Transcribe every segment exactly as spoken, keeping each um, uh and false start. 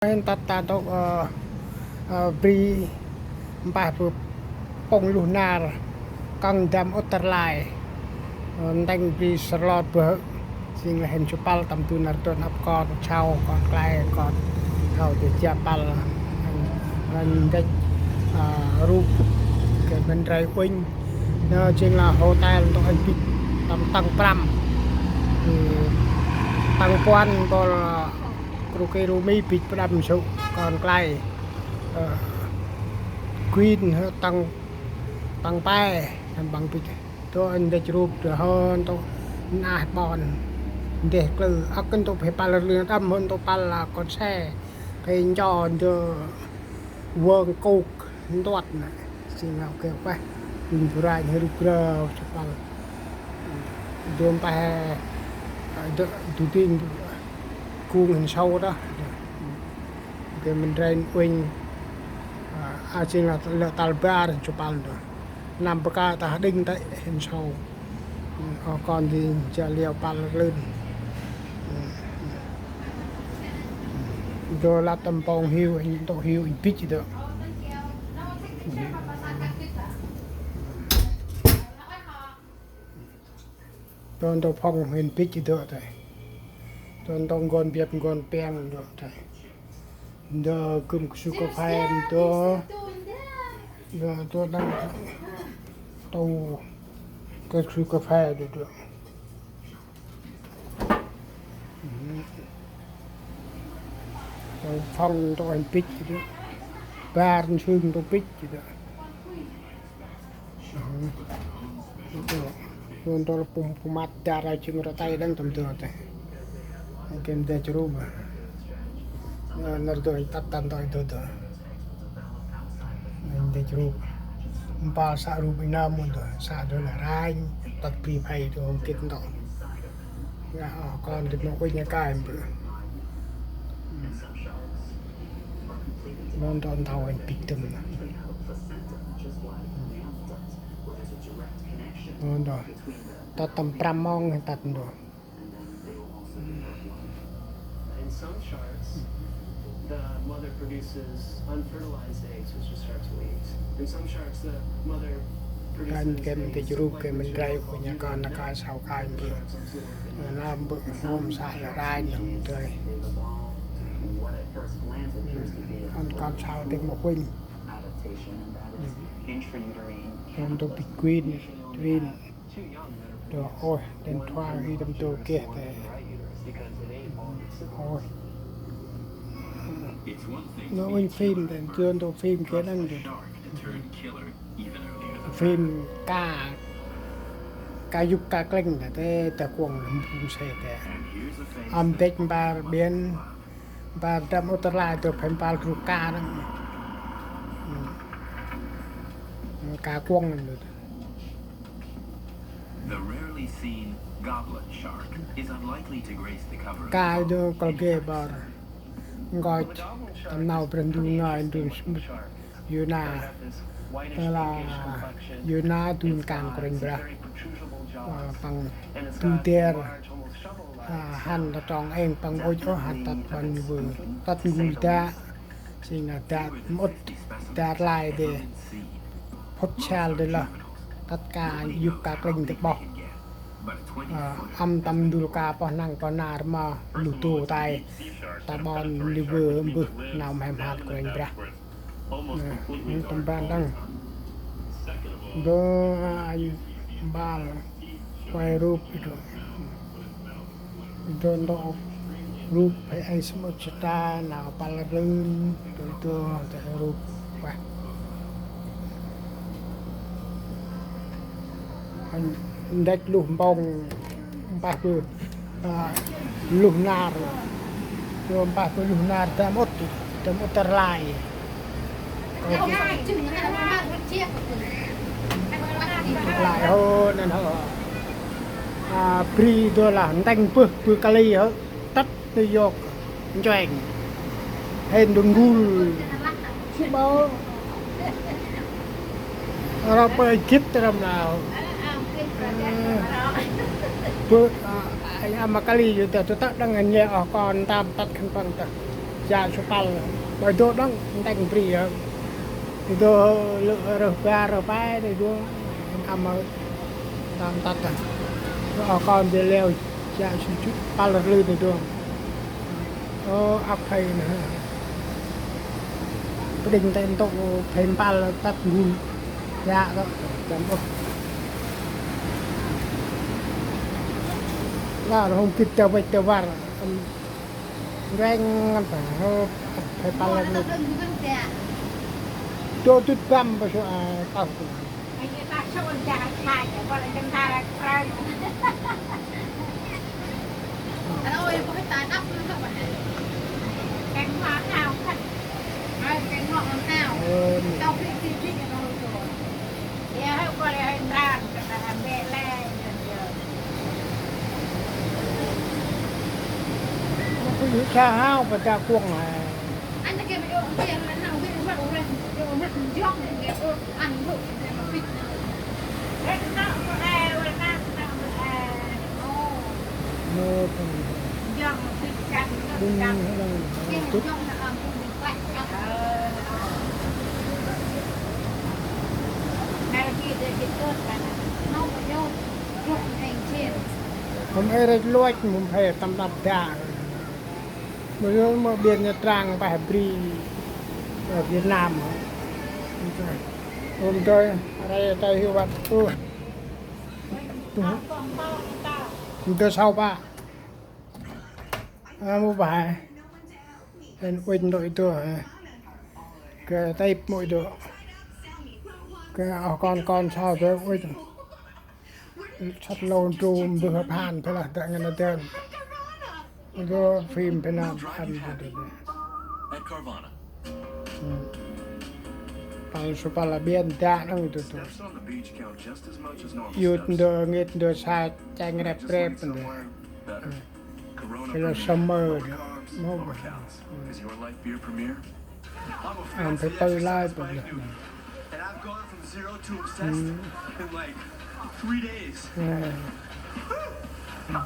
Hên tât ta ntŭk, ơ, ơ, bri mpah bơh pŭng luh nar kăng dam ŭt tơr lai. Ơ, ntĭnh bri sơlot bơh. Jêng lah hên chupăl tâm du nar dŭt ăp kon sau kon klei kon hao dê jêh păl. Hên, hên ndĕch, ơ, rup kơ mân rơi uănh. Nơ jêng lah hotel ntŭk hên bĭch tâm tăng prăm. Ư, tăng puăn bol, ơ, kru kê ru mi bĭch pơđăm sŭ kon klei. Ơ, Queen hơ tăng, tăng pe, hên păng bĭch. Dôl hên ndĕch rup dôl hên ntŭk nah ƀon. Ndeh klư, âk ntŭk phê păl rlưn tâm hên ntŭk păl lah kon se. Phê ncho ndơ vơng kôk ntuăt nă. Sing nau kê pah. Dun bu ranh hê rup grơ chapăl. Dôm pah hê, ơ, dơ, du ding gung hên sâu đó. Kê mân rên uănh, ơ, a sing lah lơ tal bar chapăl đó. Năm bơh ka ta đinh tê hên sâu. Ơ, kon di ja liao păl rlưn. Dôl lăp tâm pông hiu, hên ntŭk hiu, hên bĭch dôl. Dôl ntŭk phŏng hên bĭch dôl tê. Dôl ntŭk ngon biăp ngon piăng dôl tê. Ndơ gŭm ksu kaphê ndơ. Ndơ, ndơ đăng tu ksu kaphê ndơ, ndơ. Ndơ phŏng ndơ hên bĭch ndơ. Bar nsưng ndơ bĭch ndơ. Ơ, ndơ, ndơ pum, pum măt dar ai jêng rơ tay đăng tâm ndơ tê. Kem ndĕch rup. Ơ, nar dôl tât tăn dôl dôl dôl. Ndĕch rup. Mpal sa rup i nơm ndơ, sa dôl lah ranh, tât bri phay dôl hông gĭt ndơ. Ngă, ơ, kon dĭt mâu uănh ngă kai mbơh. Ndơ, ndơ ntâu hên bĭch tơm nă. Ndơ, ndơ. Tât tâm prăm mông hên tât ndơ. In some sharks, the mother produces unfertilized eggs, which are sharks' eggs. In some sharks, the mother produces eggs. Kăn kem ndĕch rup kê mân rơi uănh ngă kon nă ka sau kai mbơh. Nă mbơh hôm sa lah ranh hôm dơi. Ăn kon sau dê mâu uănh. Hôm dô bĭch Queen, Queen. Dô ôh, tên thoa ghi tâm dô geh tê. Ôi. Nơ uănh phim tê, dô ntô phim geh đăng dô. Phim ka, ka yŭp ka klĕng tê, tê, tê kuŏng lăm phung se tê. Âm đĕch mbar biên, mbar dam ŭt tơr lai dô phim pal gru ka đăng. Ka kuŏng đăng dô. The rarely seen goblet shark is unlikely to grace the cover of Ka dô kol geh bar. Nkoch tâm nau Brah Ndu ngơi ndun smŭt Yôna. Tơ lah Yôna dun kan Kôranh Brah. Ơ, păng du der. Ơ, hăn ta trong êng păng ŭch ôh hăn tât ƀăn Niniwơ. Tât ngui dak. Sing nă dak mŭt dak lai dê. Phŭt sal dê lah. Tât ka yŭp ka klĕng dê ƀŏh. Ơ, âm tâm ndŭl ka pơh năng pơh nar ma luh dô tay. Ta ƀon Niniwơ mbơh nau mhe mhat Kôranh Brah. Ơ, tâm ban đăng. Dô, a, mbal. Quay rup i dô. Dô ntô rup he ai smŭt sata nau pal rlưn, dô, dô, dô rup. Wah. Ndĕch luh mpông mpah bơh, a, luh nar. Dô mpah bơh luh nar dam ŭt, dam ŭt tơr lai. Lai hô năn hô. A, bri dô lah ntĭnh bơh, bơh kali hơ. Tât New York nchueng. Hên dô ngul. Bơ. Rơ bơ gĭt răm nau. Bơ, a, a, ma kali yô tơ, tơ tât đăng hên nhê oh kon tam tât khân păng tơ. Jă sŭ păl, ƀă dô đăng nteng bri yơh. Dô lơ rơh ba rơh pe dô, ăm ma tam tât. Ơ kon dê leo jă sŭ jŭ păl rlư dô. Ơ, ăp phei nơh. Pđĭng tê ntŭk phei păl tât ngŭn. Jă dô, jăm ôh. Lah, hông gĭt ta văch ta var. Reng ngăn ta hơ, phê pal lăng nụ. Dô dŭt băm ba sô, a, tao. Ơ, sa hao pa ta kuông hê. Mô, đung, đung, đung. Hôm ê rêch luach, hôm ê tâm đăp đa. Mơ yô mơ biên Nha Trang, bah bri, ở Việt Nam. Hôm tôi, ở đây tôi hiểu bắt. Ơ. Hôm tôi sau ba. A, mô ba. Hên uănh ndô i dô, hê. Gay tâp mô i dô. Gay oh kon kon sau dô uănh. Săt lôn trôm bơh phan phê lah dă ngăn a dơn. Dô phim phê nơm ăn dô dô. Pal sŭ pal a biên dă nâng dô dô. Yut ndô ngêt ndô sa chanh rep rep ndô. Corona. Ê lơ summer dơ. Mâu ba. Ăn phê pơ lai pơ dơ.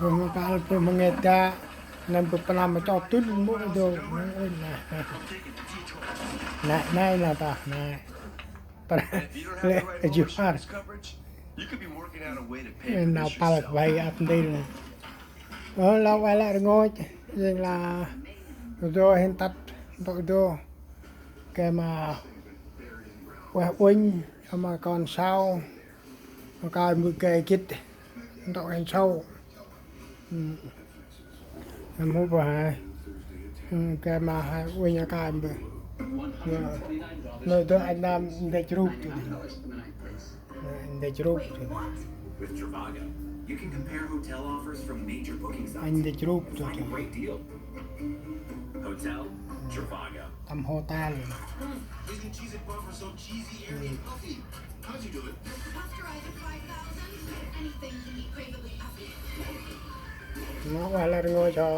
Bơh ma pal bơh ma ngêt dă. Năm bơh pơnam ma chŏ tŭl mâu dô. Nai, nai, nai ta, nai. Lĕ, jŭ har. Nau pal vay ăp ntil. Ơ, lah ueh lĕ rngôch, jêng lah dô hên tât, ntŭk dô. Gay ma ueh uănh, ma kon sau, ma kơi mbơ̆ gay gĭt, ntŭk hên sau. Mâu ba hê. Gay ma hê uănh a kơi mbơ̆. Nơ dô anh nam ndĕch rup tu. Ndĕch rup tu. With Trivago, you can compare hotel offers from major booking sites. Anh ndĕch rup tu. Find a great deal. Hotel, Trivago. Tâm hotel. Isn't Cheez-It Buffer so cheesy, airy, and puffy? How'd you do it? Puffed rice at five thousand. Anything to meet craveable puffy. Nau ueh lĕ rngôch hŏ.